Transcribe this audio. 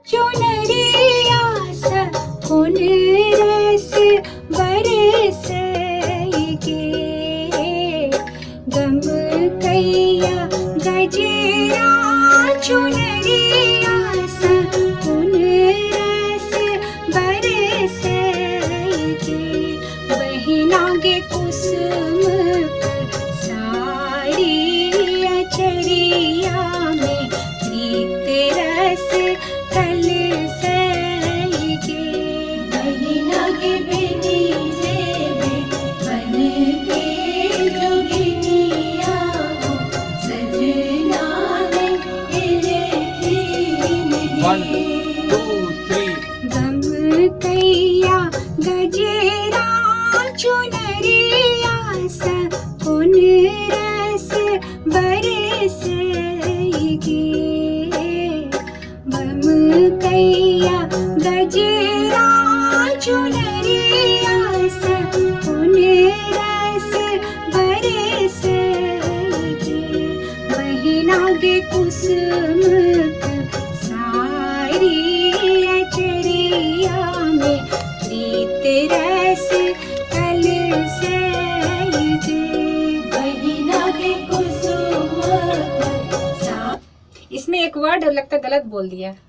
चुनरिया स कोन रस बरसई गे, गम कैया गजरा चुनरिया स कोन रस बरसई गे, बहिना गे कुसुम साड़ी अचरिया में प्रीत रस कल सई गे। बहिना के बेटी जेबे बन के जोगिनिया हो, सजना ने एलखीन 1 गे। 2 3। गम कैया गजरा चुनरिया स कोन रस बरसई गे, गम कैया गजरा चुनरिया स कोन रस बरसई गे, बहिना गे कुसुम सारी अचरिया में प्रीत रस कल सई गे। बहिना के कुसुम सा इसमें एक वर्ड लगता गलत बोल दिया।